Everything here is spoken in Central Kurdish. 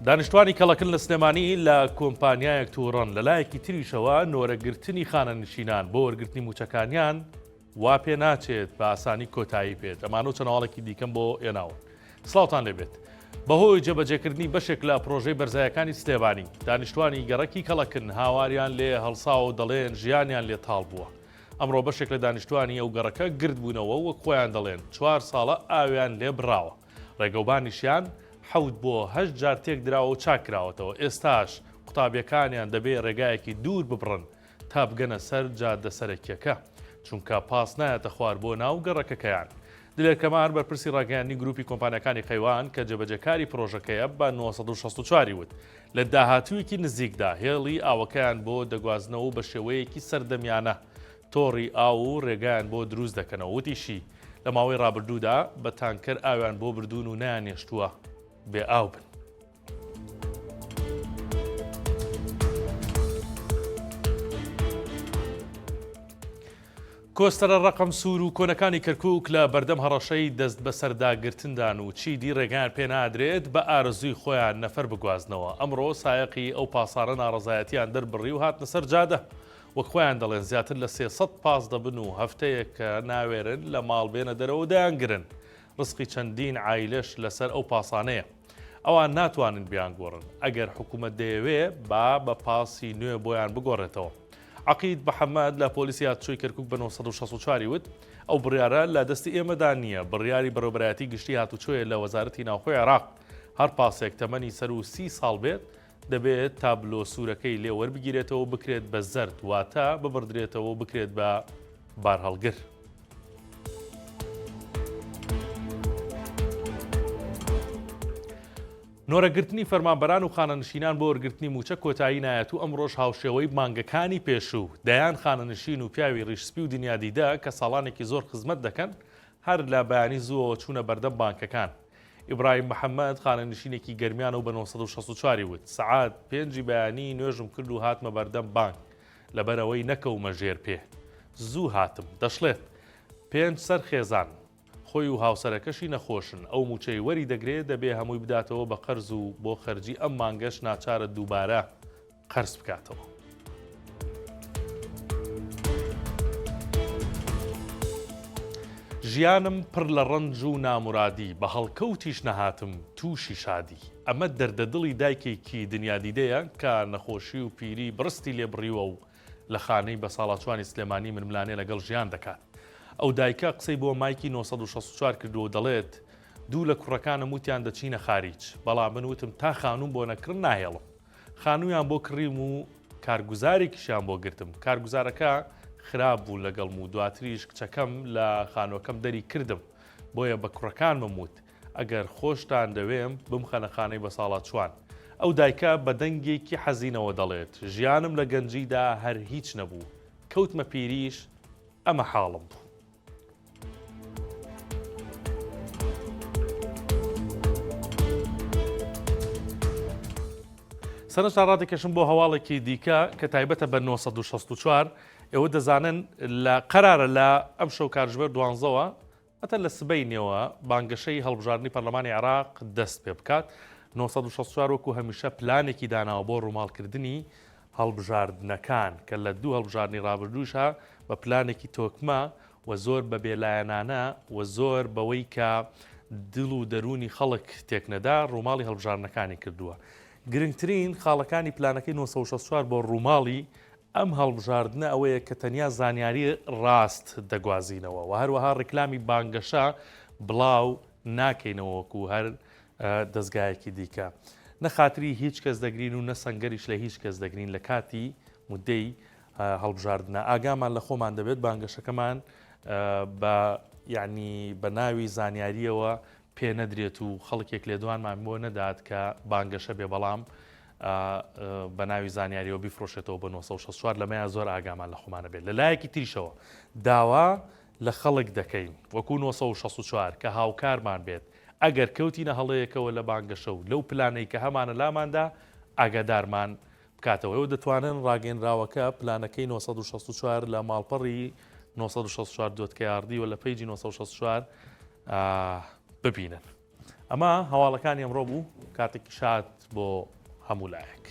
دانیشتوانی کەڵەکن لە سلێمانی لە کۆمپانیایەک تووڕەن، لەلایەکی تریشەوە نۆرەگرتنی خانەنشینان بۆ وەرگرتنی مووچەکانیان وا پێ ناچێت بە ئاسانی کۆتایی پێت. ئەمانە و چەند هەواڵێکی دیکەم بۆ هێناون. سڵاوتان لێبێت. بەهۆی جێبەجێکردنی بەشێک لە پرۆژەی بەرزایەکانی سلێمانی، دانیشتوانی گەڕەکی کەڵەکن هاواریان لێ هەڵساوە و دەڵێن ژیانیان لێ تاڵ بووە. ئەمڕۆ بەشێک لە دانیشتوانی ئەو گەڕەکە گردبوونەوە و وەک خۆیان دەڵێن چوار ساڵە ئاویان لێ بڕاوە. ڕێگەوبانیشیان حەوت بۆ هەشت جار تێکدراوە و چاککراوەتەوە، ئێستاش قوتابییەکانیان دەبێ ڕێگایەکی دوور ببڕن تا بگەنە سەر جادە سەرەکییەکە، چونکە پاس نایەتە خوار بۆ ناو گەڕەکەکەیان. دلێر کەمال، بەرپرسی ڕاگەیاندنی گروپی کۆمپانیاکانی قەیوان کە جێبەجێکاری پڕۆژەکەیە بە 964 ی وت، لە داهاتوویەکی نزیکدا هێڵی ئاوەکەیان بۆ دەگوازنەوە و بەشێوەیەکی سەردەمیانە تۆڕی ئاو و رێگایان بۆ دروست دەکەنەوە، وتیشی، لە ماوەی رابردوودا بە تانکەر ئاویان بۆ بردوون و نەیانهێشتووە بێ ئاو بن. کۆستەرە ڕەقەم سوور و کۆنەکانی کەرکووک لە بەردەم هەڕەشەی دەستبەسەرداگرتندان و چیدی ڕێگایان پێنادرێت بە ئارەزووی خۆیان نەفەر بگوازنەوە. ئەمڕۆ سایەقی ئەو پاسانە ناڕەزایەتیان دەربڕی و هاتنە سەر جادە. وەک خۆیان دەڵێن زیاتر لە 300 پاس دەبن و هەفتەیەکە ناوێرن لە ماڵ بێنە دەرەوە و دەیانگرن. ڕزقی چەندین عایلەش لەسەر ئەو پاسانەیە. ئەوان ناتوانن بیانگۆڕن. ئەگەر حکوومەت دەیەوێ با بە پاسی نوێ بۆیان بگۆڕێتەوە. عەقید محەمەد لە پۆلیسی هاتوچۆی کەرکوک بە 964 ی وت، ئەو بڕیارە لە دەستی ئێمەدا نییە، بڕیاری بەڕێوەبەرایەتی گشتی هاتوچۆیە لە وەزارەتی ناوخۆی عێراق. هەر پاسێک تەمەنی سەروو 30 ساڵ بێت، دەبێت تابلۆ سوورەکەی لێ وەربگیرێتەوە و بکرێت بە زەرد، واتە ببڕدرێتەوە و بکرێت بە بارهەڵگر. نۆرەگرتنی فەرمانبەران و خانەنشینان بۆ وەرگرتنی مووچە کۆتایی نایەت و ئەمڕۆش هاوشێوەی مانگەکانی پێشوو، دەیان خانەنشین و پیاوی ڕیشسپی و دنیادیدە کە ساڵانێکی زۆر خزمەت دەکەن، هەر لە بەیانی زووەوە چوونە بەردەم بانکەکان. ئیبراهیم محەمەد، خانەنشینێکی گەرمیانە و بە 964 ی وت، سەعات پێنجی بەیانی نوێژم کرد و هاتمە بەردەم بانک، لەبەرئەوەی نەکەومە ژێر پێ زوو هاتم. دەشڵێت، پێنج سەر خێزان، خۆی و هاوسەرەکەشی نەخۆشن، ئەو مووچەی وەری دەگرێ دەبێ هەمووی بداتەوە بە قەرز و بۆ خەرجی ئەم مانگەش ناچارە دووبارە قەرز بکاتەوە. ژیانم پڕ لە ڕەنج و نامورادی، بە هەڵکەوتیش نەهاتم تووشی شادی. ئەمە دەردەدڵی دایکێکی دنیادیدەیە کە نەخۆشی و پیری بڕستی لێ بڕیوە و لە خانەی بەساڵاچوانی سلێمانی ململانێ لەگەڵ ژیان دەکات. ئەو دایکە قسەی بۆ مایکی 964 کردووە و دەڵێت، دوو لە کوڕەکانم وتیان دەچینە خاریج، بەڵام من وتم تا خانووم بۆ نەکڕن ناهێڵم. خانوویان بۆ کڕیم و کارگوزارێکیشیان بۆ گرتم. کارگوزارەکە خراپ بوو لەگەڵم و دواتریش کچەکەم لە خانووەکەم دەری کردم. بۆیە بە کوڕەکانمم وت، ئەگەر خۆشتان دەوێم بمخەنە خانەی بەساڵاچووان. ئەو دایکە بە دەنگێکی حەزینەوە دەڵێت، ژیانم لە گەنجیدا هەر هیچ نەبوو، کەوتمە پیریش ئەمە حاڵم بوو. سەرنجتان ڕادەکێشم بۆ هەواڵێکی دیکە کە تایبەتە بە 964 ئێوە دەزانن لە قەرارە لە ئەم شەو کاتژمێر دوانزەوە هەتا لە سبەینێوە بانگەشەی هەڵبژاردنی پەرلەمانی عێراق دەست پێ بکات. 964 وەکو هەمیشە پلانێکی داناوە بۆ ڕووماڵکردنی هەڵبژاردنەکان کە لە دوو هەڵبژاردنی ڕابردووشا بە پلانێکی تۆکمە و زۆر بە بێلایەنانە و زۆر بەوەی کە دڵ و دەروونی خەڵک تێکنەدا ڕووماڵی هەڵبژاردنەکانی کردووە. گرنگترین خاڵەکانی پلانەکەی 964 بۆ ڕووماڵی ئەم هەڵبژاردنە ئەوەیە کە تەنیا زانیاری ڕاست دەگوازینەوە و هەروەها ڕیکلامی بانگەشە بڵاو ناکەینەوە وەکو هەر دەزگایەکی دیکە. نە خاتری هیچ کەس دەگرین و نە سەنگەریش لە هیچ کەس دەگرین لە کاتی مودەی هەڵبژاردنە. ئاگامان لە خۆمان دەبێت بانگەشەکەمان بە یعنی بە ناوی زانیاریەوە پێ نەدرێت و خەڵکێک لێدوانمان بۆ نەدات کە بانگەشە بێ بەڵام بە ناوی زانیاریەوە بیفرۆشێتەوە بە 964 لەمەیان زۆر ئاگامان لە خۆمانە بێت لە لایەکی تریشەوە داوا لە خەڵک دەکەین وەکو 964 کە هاوکارمان بێت ئەگەر کەوتینە هەڵەیەکەوە لە بانگەشە و لەو پلانەی کە هەمانە لاماندا ئاگادارمان بکاتەوە ئێوە دەتوانن ڕاگەیەنراوەکە پلانەکەی 964 لە ماڵپەڕی 964 dot KRD و لە page ی 964 ببینن. ئەمە هەواڵەکانی ئەمڕۆ بوو کاتێکی شاد. بۆ هەموو لایەک.